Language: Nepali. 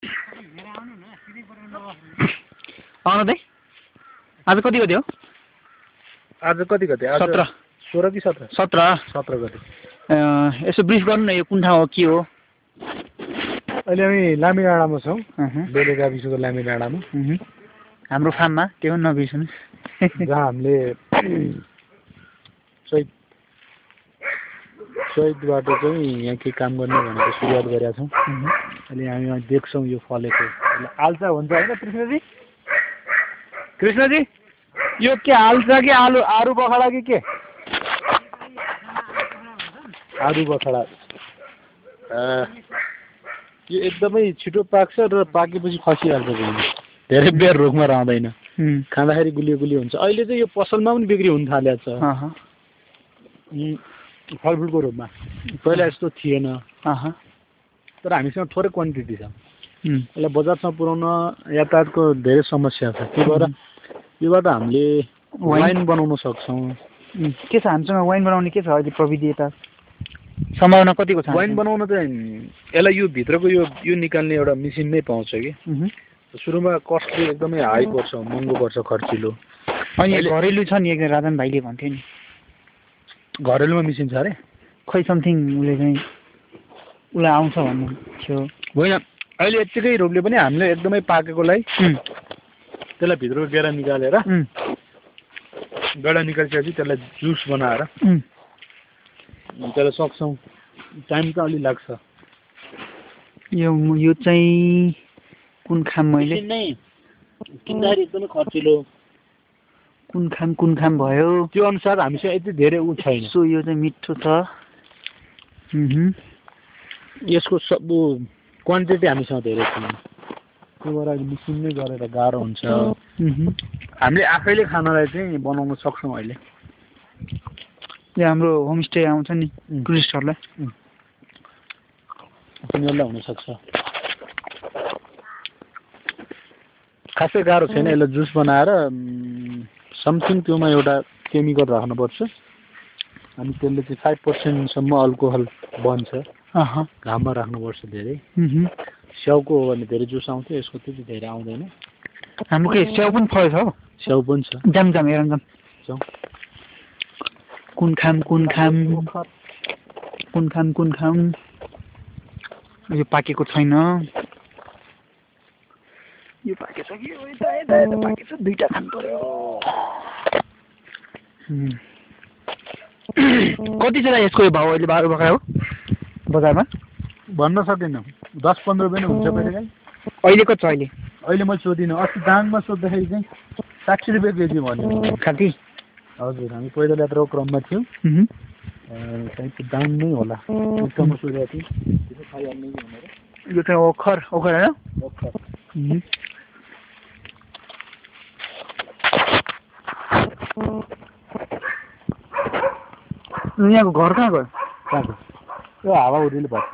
आउनु त आज कति गते हो? आज कति गते? 17 16 कि 17? 17 गते। यसो ब्रिफ गर्नु न, यो कुन ठाउँ हो, के हो? अहिले हामी लामी डाँडामा छौँ, बेले गाविसको लामी डाँडामा। हाम्रो फार्ममा त्यो नबिर्सनु, जहाँ हामीले चैतबाट चाहिँ यहाँ केही काम गर्ने भनेर सुरुवात गरेका छौँ। अहिले हामी देख्छौँ यो फलेको आल्चा हुन्छ होइन कृष्णजी? कृष्णजी यो के आल्चा कि आरू बखडा कि के? आरू बखडा। यो एकदमै छिटो पाक्छ र पाकेपछि खसिहाल्छ पनि, धेरै बेर रोगमा रहँदैन, खाँदाखेरि गुलियो गुलियो हुन्छ। अहिले चाहिँ यो पसलमा पनि बिक्री हुन थालेको छ फलफुलको रूपमा, पहिला यस्तो थिएन। तर हामीसँग थोरै क्वान्टिटी छ, यसलाई बजारसम्म पुर्याउन यातायातको धेरै समस्या छ। त्यही भएर योबाट हामीले वाइन बनाउन सक्छौँ। के छ हामीसँग वाइन बनाउने के छ अहिले प्रविधि? यता सम्भावना कतिको छ? वाइन बनाउन चाहिँ यसलाई यो भित्रको यो निकाल्ने एउटा मेसिन नै पाउँछ कि। सुरुमा कस्टली एकदमै हाई पर्छ, महँगो पर्छ, खर्चिलो। अनि घरेलु छ नि, एकजना राजन भाइले भन्थ्यो नि घरेलुमा मेसिन छ अरे। खै समथिङ उसले चाहिँ उसलाई आउँछ भन्नु थियो। होइन अहिले यत्तिकै रूपले पनि हामीले एकदमै पाकेकोलाई त्यसलाई भित्रको गेडा निकालेर निकालिसकेपछि त्यसलाई जुस बनाएर त्यसलाई सक्छौँ। टाइम त अलि लाग्छ। यो चाहिँ कुन खाम? मैले किन्दाखेरि एकदमै खर्चिलो कुन खाम भयो त्यो अनुसार हामीसँग यति धेरै ऊ छैन। सो यो चाहिँ मिठो छ। यसको सब क्वान्टिटी हामीसँग धेरै छैन, त्यो भएर मिसिनमै गरेर गाह्रो हुन्छ। हामीले आफैले खानालाई चाहिँ बनाउन सक्छौँ। अहिले यो हाम्रो होमस्टे आउँछ नि टुरिस्टहरूलाई, तिनीहरूलाई हुनसक्छ। खासै गाह्रो छैन। यसलाई जुस बनाएर समथिङ त्योमा एउटा केमिकल राख्नुपर्छ, अनि त्यसले चाहिँ 5% अल्कोहल बन्छ। घाममा राख्नुपर्छ धेरै। स्याउको हो भने धेरै जुस आउँथ्यो, यसको त्यति धेरै आउँदैन। हाम्रो के स्याउ पनि फल्छ हो? स्याउ पनि छ। जाम हेर जाम। कुन खाम यो पाकेको छैन। यो पाकेछ कि यता पाकेछ, दुईटा खानु पर्यो। कति छ यसको भाउ अहिले? 12 बखरा हो बजारमा? भन्न सक्दिनँ, 10-15 रुपियाँ हुन्छ कहिले। अहिले कति छ अहिले? अहिले म सोधिनँ, अस्ति दाङमा सोद्धाखेरि चाहिँ 60 रुपियाँ केजी भन्यो। खालि? हजुर, हामी पैदल यात्राको क्रममा थियौँ। सायद दाङ नै होला, एकदमै सोधेको थिएँ। यो चाहिँ ओखर होइन? ओखर। यहाँको घर कहाँ गयो? यो हावा उरीले भत्छ।